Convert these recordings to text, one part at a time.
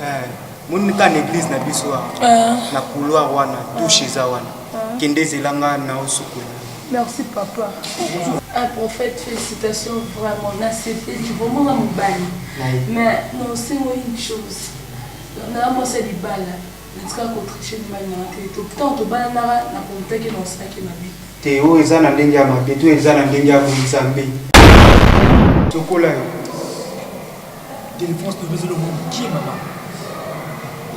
Eh, moni kaka na église na biso awa eh. na couloir wana douche eza wana eh. kende ezela nga na osukola. Merci papa. Un prophète, félicitations vraiment. Nasepeli vraiment na mobali. Mais nosengo une chose. Na mwasi ya libala natikaka kotriche mobali nanga te. Ntango tobalanaka nakomitaki na osalaki mabe. Te, oyo eza na ndenge ya mabe to eza na ndenge ya bonzambe. Sokola yo. Délivrance de elongo mokie mama.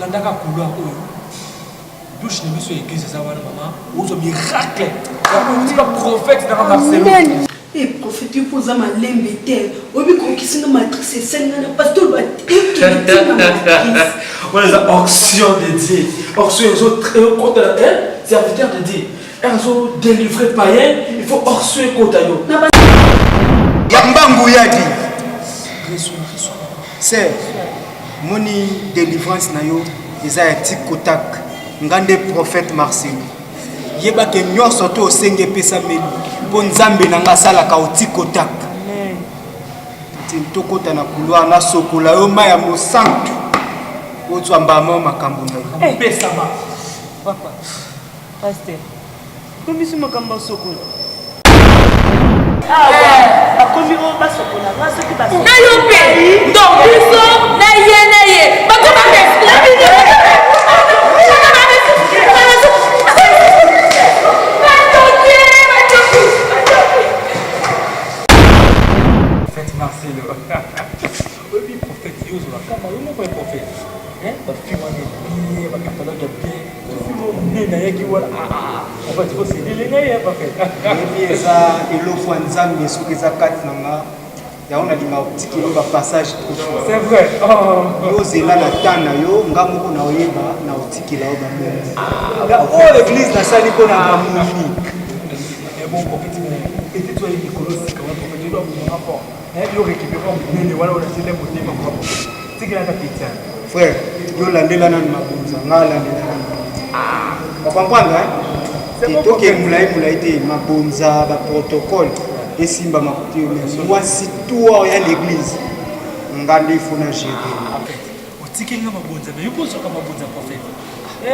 Landaka couloir oyo. Douche na biso ya église eza wana mama. Ozwa miracle. Yango outi ba prophète nanga Marcelo. Eh, prophète yo mpo oza malembe te oyebi kokisi nga matrice esali nga na pasteur batekina matrice wana eza onction de dieu onction ezokota serviteur de dieu azo délivrer païen il faut onction ekota yo ya mbangu yadi ser moni délivrance na yo eza ya tikotak nga nde prophète marcelo yeba ke nyonso to osengi epesameli mpo nzambe na nga asalaka otikotak tokota na couloir nasokola yo mai ya mosantu ozwa mbama makambo na yo epesama papa Pasteur, komi biso makambo ya sokola. Awa bakomi oyo basokola nga soki basokola. Na yo mpe donc biso na ye na ye bato ba Prophète Marcelo. Oyebi prophète yo ozolaka kama yo moko ya prophète. Hein? Ba film wana bien, ba catalogue ya bien. Nde nayaki wana en fait faut céder ngai ya prophète. Oyebi eza eloko ya Nzambe soki eza kati na nga yango nalingaka kotikela yo bapassage trop fort. C'est vrai. Oh. Yo ozela na temps na yo nga moko na oyeba na otikela yo bamomi. Na oyo église nasali mpo na bamomi. Mais bon prophète, peut-être oyebi likolo sika wana prophète, yo dois vous rapport. Yo récupérer monene wana olasele motema kwa prophète. Tikela ata petit. Frère, yo landela nanu mabonza, nga landela nanu. Ah, on comprendre hein? Te toke molai molai te mabonza ba protocole esimba makoki mais mwasi toi ya l'église nga nde faut na gérer. Otikeli nga mabonza mais yo mpo ozwaka mabonza prophète.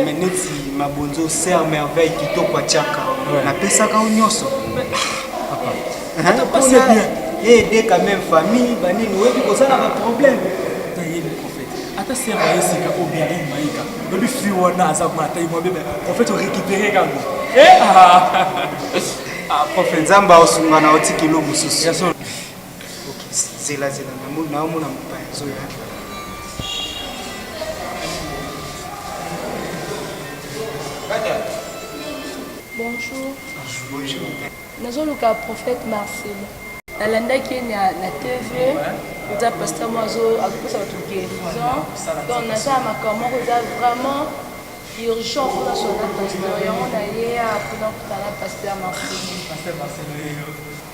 Mais neti mabonzo sœur merveille kitoko atiaka napesaka yo nyonso. Papa, c'est bien. Aide quand même famille banini oyebi kozala ba problème. Nayebi prophète. Ata sœur aye sika oyo Berlin Maïka. Lobi fille wana aza kuna ata ye mwa bebe. Prophète orécupérer kango. Eh ah prophète. Nzambe aosunga na otikelo mosusu. Ya solo. Ok, zela zela naomona mopaya azoya. Bonjour. Bonjour. Nazoluka prophète Marcelo. Nalandaki ye na, na TV. Eza pasteur moko azo azopesa bato guérison. Donc naza na makambo moko eza vraiment urgent mpona solo na pasteur. Yango na ye mpona kutana na pasteur Marcelo. Pasteur Marcelo yeyo.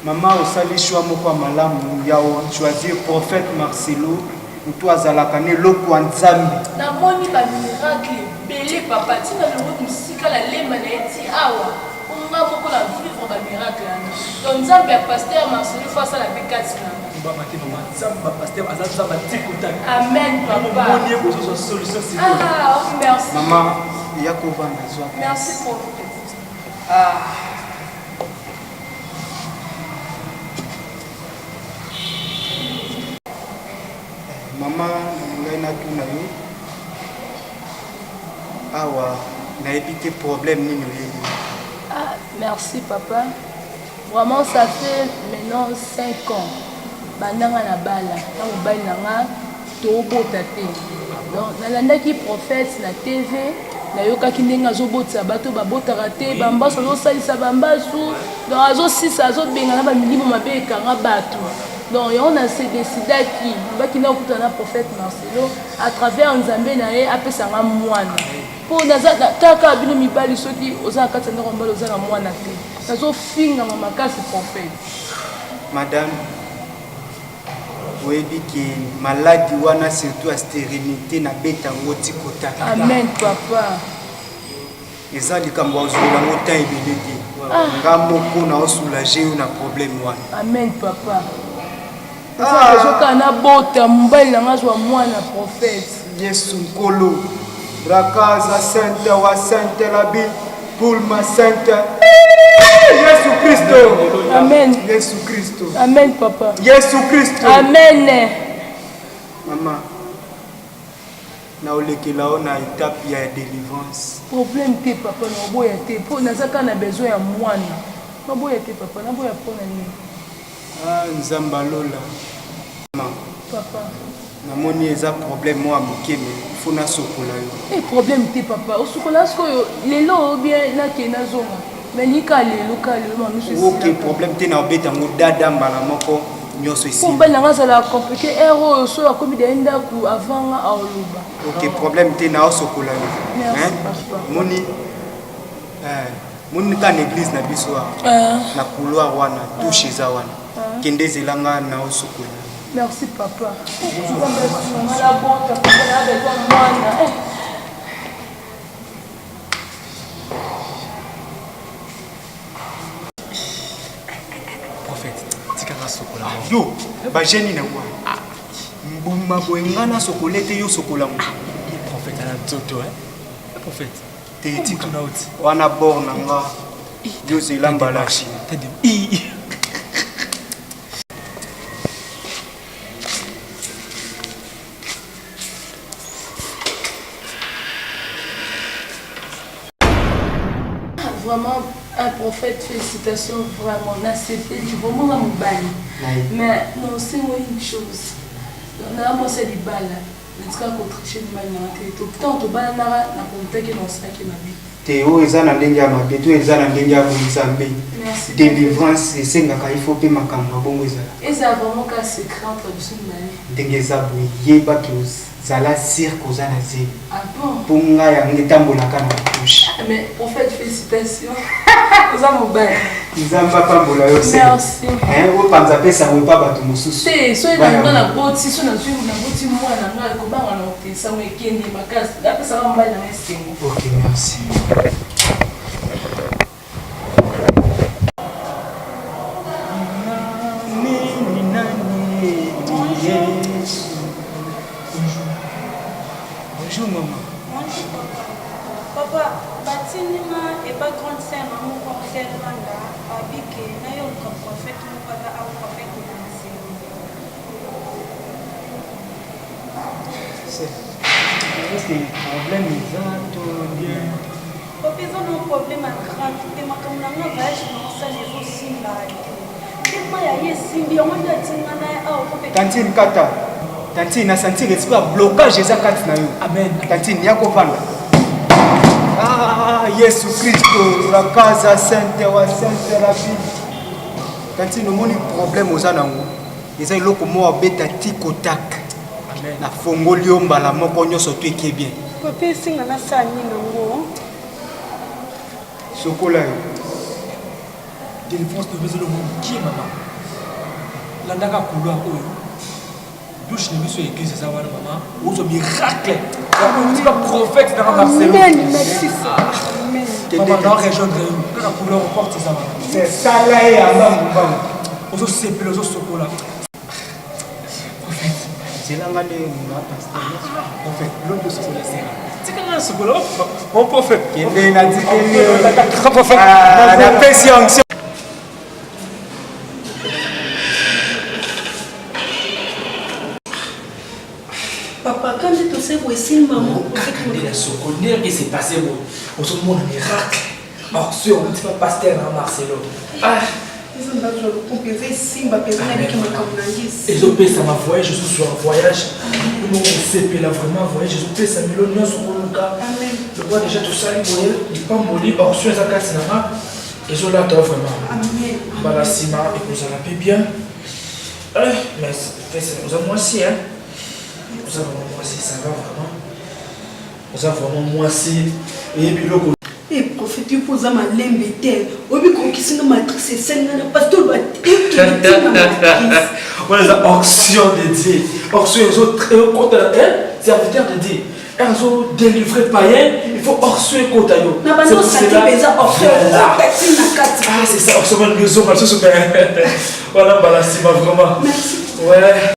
Mama osali choix moko ya malamu ya choisir prophète Marcelo mutu azalaka na eloko ya Nzambe. Namoni ba miracle ebele papa ti na longwe mosika na lemba na ye ti awa po nga moko na vivre ba miracle wana donc nzambe ya pasteur Marcelo faut asala pe kati na nga. Kobanga te mama nzambe ya pasteur aza nzambe ya tikotaki. Amen papa. Omoni ye kozozwa solution sikoyo. Ah merci. Mama ya kovanda zwa. Merci prophète. Ah. Mama ngai natuna yo awa nayebi te problème nini oyebi. Ah, merci papa. Vraiment ça fait maintenant 5 ans banda nga na bala na mobali na nga tobota te. Donc nalandaki prophète na TV nayokaki ndenge azobotisa bato babotaka te bambasu azosalisa bambasu donc azosisa azobenga na bamilimo mabe ekanga bato donc yango na se decidaki nabaki na kokutana na prophète Marcelo à travers nzambe na ye apesa nga mwana mpo naza kaka bino mibali soki oza na kati ya ndako mobali oza na mwana te nazofingama makasi prophète. Madame oyebi ke maladi wana surtout ya sterilité na beta yango ti kotaka. Amen papa. Eza likambo ya kozwela yango temps ebele te. Nga moko na osoulager yo na problème wana. Amen papa. Nazoka nabota mobali na nga azwa mwana prophète. Yesu Nkolo rakaza sainte wa sainte la bi pulma sainte Yesu Kristo. Amen. Yesu Kristo. Amen papa. Yesu Kristo. Amen. Mama naolekela yo na etape ya delivrance. Problème te papa, naoboya te mpo naza kaka na besoin ya mwana. Naboya te papa, naboya mpo na nini? Ah, Nzambe alola. Mama. Papa. Namoni eza problème mwa moke mais il faut nasokola yo. Eh, problème te papa, osokola sikoyo lelo ou bien nake nazonga. Mais lika lelo ka lelo ma miso esila. Ok, problème te na obeta yango dada mbala moko nyonso esili. Po mobali na nga azalaka compliqué heure oyo soki akomi deya ndako avant nga aoloba. Ok, problème te na osokola yo. Merci papa. Moni eh, moni kaka na église na biso awa eh. na couloir wana douche eza wana eh. kende ezela nga na osokola. Merci papa. Nzambe asunga nga nabota papa na besoin mwana. Eh. Prophète, tika nga sokola. Ah, yo, ba jeune na wa. Ah, mbuma boye nga na sokole te yo sokola ngo. Ah, prophète ala nzoto hein. Prophète. Te tika wana bord na nga. Yo zela mbala. Vraiment un prophète félicitations vraiment nasepeli vraiment nga mobali mais nosengo une chose na mwasi ya libala natika kotriche mobali nanga te ntango tobalanaka nakontaki na osalaki mabe te oyo eza na ndenge ya mabe to eza na ndenge ya bonzambe delivrance esengaka il faut mpe makambo ya bongo ezala ezala vraiment ka secret entre biso mibale ndenge eza boye yeba ke zala sire koza na zemi ah bon mpo ngai yango etambolaka na couche ah, mais prophète félicitations oza mobali nzambe apambola yo merci opanza mpe sango epa bato mosusu te soki na naboti so nazwi naboti mwana ngai kobanga na te sango ekende makasi napesaka mobali na ngai esengo ok merci Bonjour maman. Bonjour papa. Papa, batindi nga epa grande sœur na moko Axel Rwanda abike nayoka prophète moko aza awa prophète Marcelo. Est-ce que problème eza to bien? Papa eza na problème ya grave te makambo na nga voyage na osala ezosimba te. Tema ya ye esimbi yango nde atinga na ye awa po Tantine kata. Tantine na sentir esprit ya blocage eza kati na yo. Amen. Tantine ya kovanda. Ah, Yesu Kristo, la casa sainte wa sainte la vie. Tantine omoni problème oza nango. Eza eloko moko abeta tic au tac. Nafongoli yo mbala moko nyonso to eke bien. Papa esenga nasala nini yango? Sokola yo. Delivrance de biso mokie mama. Landaka couloir oyo. Douche na biso ya église eza wana mama. Ozwa miracle. Yango ba prophète na Marcelo. Amen. Merci. Amen. Mama na rejoindre yo. Kaka couloir porte eza wana. C'est sala ye ya mbangu mbangu. Ozosepela ozosokola. Zela nga nde nga pasteur. Prophète, l'homme de sokola sera. Tika nga sokola. Mon prophète. Kende na tikeli yo. Prophète. Ah, napesi onction. Papa, quand je te sais, voici maman. Kaka la secondaire qui s'est passé bon. Ozomona miracle. Or sur on dit pas pasteur na Marcelo. Ah. Eza ndako ya lokumu mpenza esimba mpenza nayebiki makambo na ngai ezopesama voyage ozozwa voyage osepela vraiment voyage ezopesa milo nyonso koluka lokola deja tosali boye lipamboli orsion eza kati na nga ezolata vraiment mbala nsima ekozala mpe bien eh, mais oza mwasi oza vraiment mwasi ça va vraiment oza vraiment mwasi oyebi biloko Eh, prophète yo mpo oza malembe te oyebi kokisi nga matrice esali nga na pasi toloba wana eza onction de dieu onction ezokota serviteur de dieu azo délivrer païen il faut onction ekota yo na bando osati mpenza onction ekota ti na kati ah c'est ça onction wana ezonga lisusu wana mbala nsima vraiment merci. Ouais.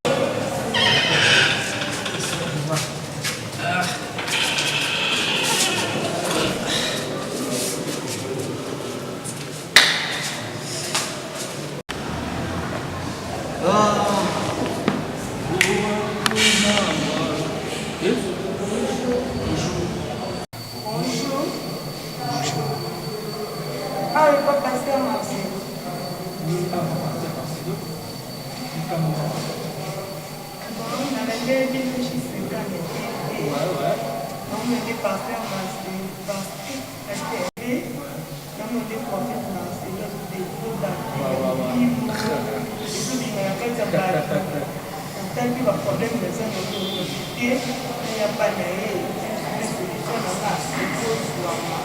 Bonjour. Ah, oui, pas pasteur Marcel. Bon, nalandeli bino jusqu'à le namoni pasteur Marcel, pasteur namoni prophète Marcel azodepoza molimo ezobima na kati ya bato otali ba problème naza nango te ya bana ye solution na nga ekozwama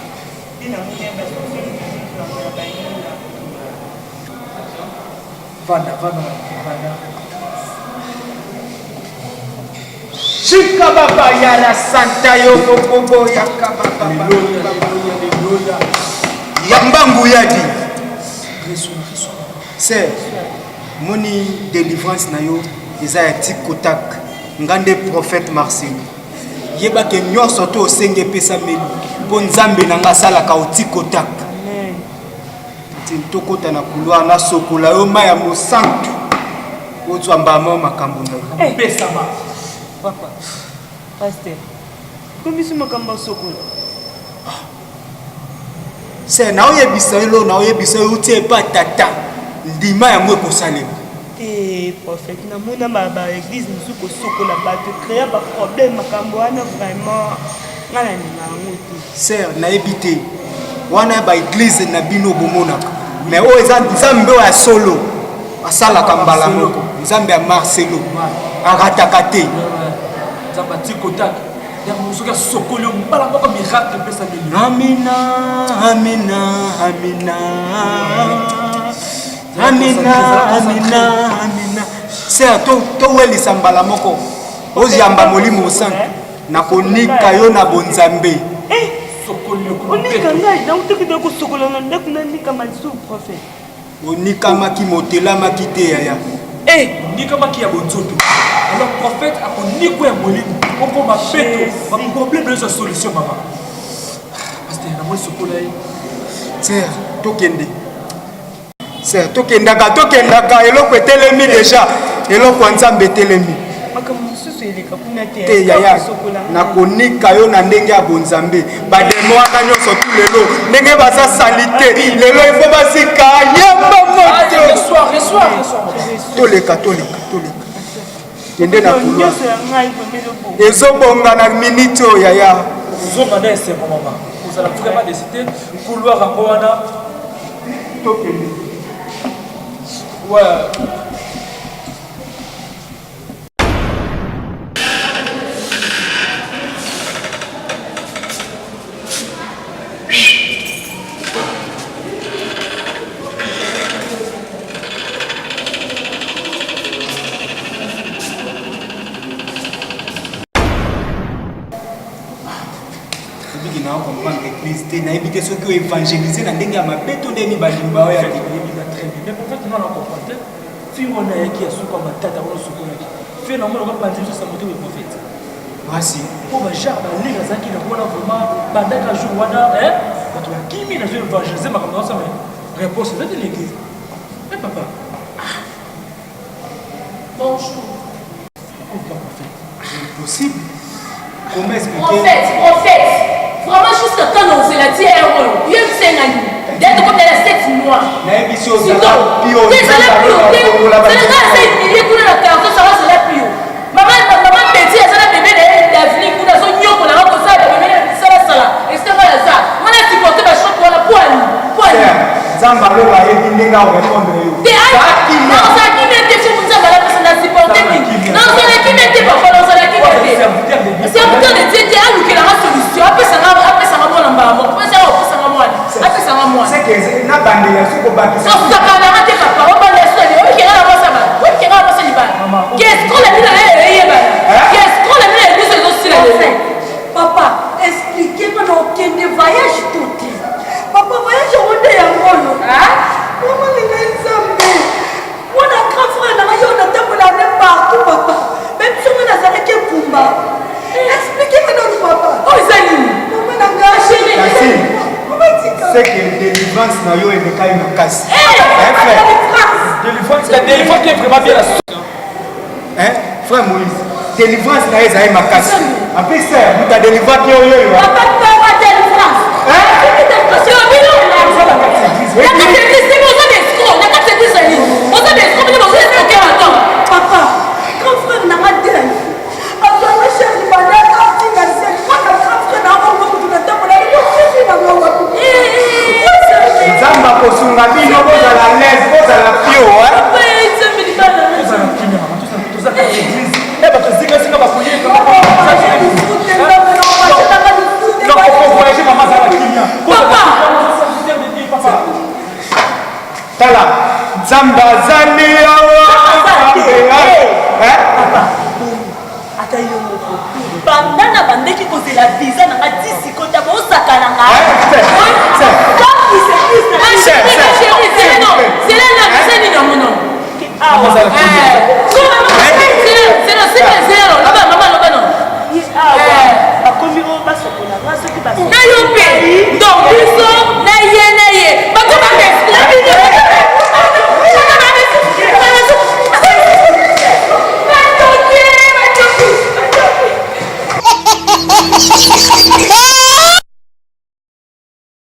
nde namoni ya basolution ekozwama ya baninga. Vanda, vanda, vanda. Shika baba ya la santa yo bobobo ya kaba baba. Alléluia, alléluia. Yamba nguyadi. Reçois, reçois. Sœur, moni délivrance na yo eza ya tic au tac. Nga nde prophète Marcelo. Yeba ke nyonso to osenge epesameli mpo Nzambe na nga asalaka au tic au tac. Tokota na couloir nasokola yo mai ya mosantu ozwa mbama makambo na yo. Pesama. Papa, pasteur, komisi makambo ya sokola. Se naoyebisa yo lo naoyebisa yo uti epa tata ndima yango ekosalema. Te prophète, namona ba église mosusu kosokola bato créa ba problème makambo wana vraiment nga nalinga yango te. Sœur, nayebi te wana ba église na bino bomonaka mais oyo eza nzambe oyo ya solo asalaka mbala moko, nzambe ya Marcelo arataka te. Nzambe atikotak yango soki asokoli yo mbala moko miracle epesameli. Amina, amina, amina, amina, amina, amina. Sœur, towelisa mbala moko oziyamba molimo santu nakonika yo na bonzambe. Onika ngai nautekende kosokola na ndako nanikama lisusu prophète. Onikamaki motelamaki te yaya. Onikamaki ya bonzoto. Alors prophète akonikwa ya molimo okoma peto baproblème nyonso ya solution mama. Pasteur namoni sokola ye. Sœur, tokende. Sœur, tokendaka tokendaka eloko etelemi déjà, eloko ya nzambe etelemi. Makambo mosusu eleka kuna te. Te yaya, nakonika yo na ndenge ya bonzambe. Bademo wana nyonso tu lelo ndenge baza salite lelo ifo basika yamba moto. Toleka toleka toleka kende na couloir ezobonga na minute oyo yaya. Ozonga na esengo mama, ozala vraiment décité. Couloir yango wana tokende. Ouais. Obiki na comprendre église te, nayebi te soki oevangélise na ndenge ya mabe to ndenge balingi baoya te. Très bien. Mais prophète, non, on comprend te. Fille wana ayaki ya suka matata wana osokolaki. Fille na mona panzi biso sango te prophète. Mwasi. Po ba genre ba lire azalaki na wana vraiment bandaka jour wana hein bato bakimi nazo évangéliser makambo nyonso mais réponse eza te l'église. Mais papa. Bonjour. Pourquoi prophète? Impossible. Comment expliquer? Prophète, prophète. Vraiment jusqu'à quand on la tient oyo? Yo msengani. D'être comme la 7 mois. Nayebi si ozala pio. Ezala pio te. Ezala asa emilie kuna na quartier ça va c'est la pio. Maman maman Betty azala bébé na ye d'avenir kuna zo nyokola nga kosala bébé na sala sala. Esika nga naza. Nga na supporter ba choc wana po ani. Po ani. Nzambe aloba ayebi ndenge akorépondre yo. Te nazala kimia te soki Nzambe alapesa na supporter nini. Nazala kimia te papa nazala kimia te. Serviteur de Dieu te alukelanga solution apesanga apesanga mwana mbala moko apesanga apesanga mwana apesanga mwana. C'est que na bandela soki obakisa. Osakananga te papa obandela soki oyebi na mwasi ya bato oyebi na mwasi ya libala. Qu'est-ce qu'on a mis na eyebana? Qu'est-ce qu'on a mis na biso ezosila lelo? Papa, expliquez moi na okende voyage to te. Papa, voyage yango nde yango oyo. Mama linga Nzambe. Mwana grand frère na ngai oyo natambola na C'est que délivrance na yo elekai makasi. Hein, frère? Délivrance, la délivrance qui est vraiment bien la Hein, frère Moïse, délivrance na ye ezali makasi. En plus, sœur, moto adelivraki yo oyo. Papa, papa, délivrance. Hein? Papa, grand frère na nga te azwanga cher libanda atinga se mpona grand frère na nga motu na tambola mosusu na nga wapi. Nzambe akosunga bino, bozala l'aise, bozala pio. Tala, Nzambe azali awa. Ata yo moko, banda na bandeki kozela visa na nga ti sikoyo, bosaka na nga. Bakomi oyo basokola nga soki.